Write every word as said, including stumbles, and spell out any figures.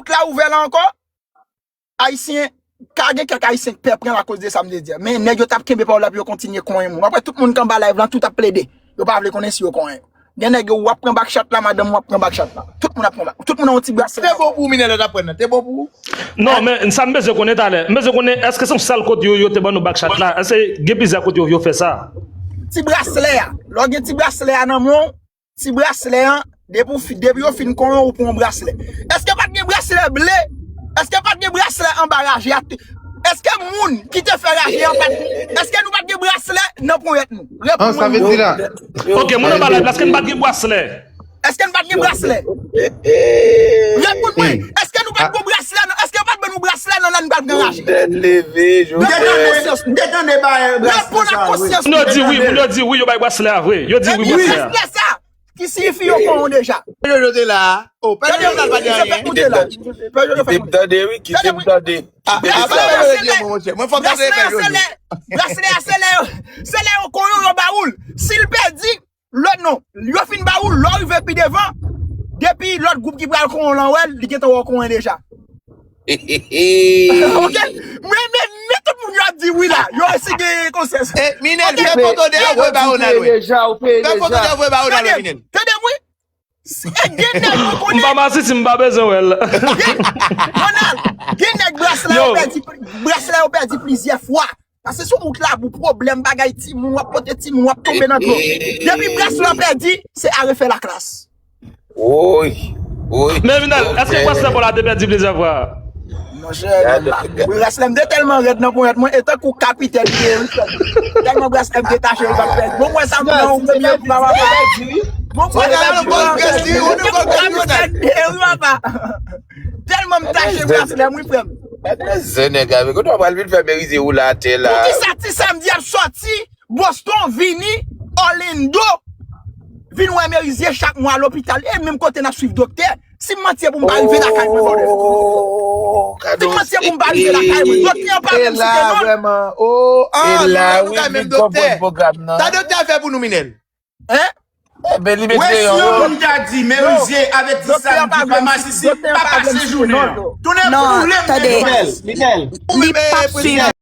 Wout la ouvè la ankò. Ayisyen, ka gen kèk Ayisyen k pè pran l akoz de sa m te di a. Men nèg yo t ap kenbe pawòl la pou yo kontinye konyen moun. W ap wè tout moun k anba live lan, tout ap plede. Yo pa vle konnen si yo konyen. Gen nèg yo, w ap pran bak chat la, madanm, w ap pran bak chat la. Tout moun ap pran bak. Tout moun an yon ti braslè. Te bon pou ou, Minel, lè w t ap pran nan. Te bon pou ou? Non, men sa m bezwen konnen talè. M bezwen konnen, èske se yon sèl kote yo, yo te ban nou bak chat la? Èske gen plizyè kote yo, yo fè sa? Ti braslè a. Lè w gen ti braslè a nan men w, ti braslè an, depi w fi-, depi yo fin konyen w, ou pran yon braslè. Èske pa t gen braslè ble? Èske pa t gen braslè anba raje a? Èske moun ki te fè raje a pa t, èske nou pa t gen braslè nan ponyèt nou? Reponn mwen wi. Ok, moun anba live la, èske n pa t gen braslè? Èske n pa t gen braslè? Reponn mwen, èske nou pa t gen braslè nan, èske yo pa t ban nou braslè nan lè n pa t gen raje? Detann konsyans nou. Detann de bagay braslè sa vre. Moun yo di wi, moun yo di wi, yo bay braslè a vre. Yo di wi, braslè a. Ki siyifi yo konyen w deja. Pè Jojo te la. Oh, Pè Jojo pa di anyen. Kite m tande, wi, kite m tande. Apa Pè Jojo di anyen, monchè. Mwen fòk tande Pè Jojo. Braslè a se lè, se lè yo konyen w yo ba ou l. Si l pèdi, lòt non. Yo fin ba ou l, lè w rive pi devan, depi lòt gwoup ki pral konyen w lan wè l, li gentan wè w konyen deja. Ok? Men, men, men tout moun yo ap di wi la. Yo resi gen konsyans. Minel, fè foto de yo voye ba Ronald wè. Fè foto de yo voye ba Ronald wè, Minel. Tande m wi. Se gen nèg mwen konnen. M pa masisi, m pa bezwen wè l. Ronald, gen nèg braslè yo pèdi, braslè yo pèdi plizyè fwa. Paske sou wout la, pou pwoblèm, bagay timoun, w ap pote timoun, w ap tonbe nan dlo. Depi braslè an pèdi, se a refè laklas. Woy, woy. Men Minel, èske braslè pa w la te pèdi plizyè fwa? Monchè, braslè m te tèlman rèd nan ponyèt mwen, e tankou kapitèn li ye, wi. Tèlman braslè m detache, li pa t pèdi. Bon, mwen sa m nan yon premye fwa, papa. Bon, mwen sa m nan yon premye fwa, papa. Tèlman m tache braslè m, wi, frè m. Zen nèg avè, kote w pral vin fè merize ou la atè la? Poukisa ti Samdi ap sòti Boston, vini Orlando, vin wè Merizier chak mwa lopital, e menm kote n ap swiv doktè? Si m manti pou m pa rive lakay mwen, vòlè. Si m manti pou m pa rive lakay mwen, doktè an pa menm site non. E la wi, vin konprann pwogram nan. Sa doktè a fè pou nou, Minel? Hein? Ebyen, li mete yon. Moun ta di, Merizier avèti Samdi pa masisi, pa pase jounen an. Tounen pou nou leve. Li p ap swiv.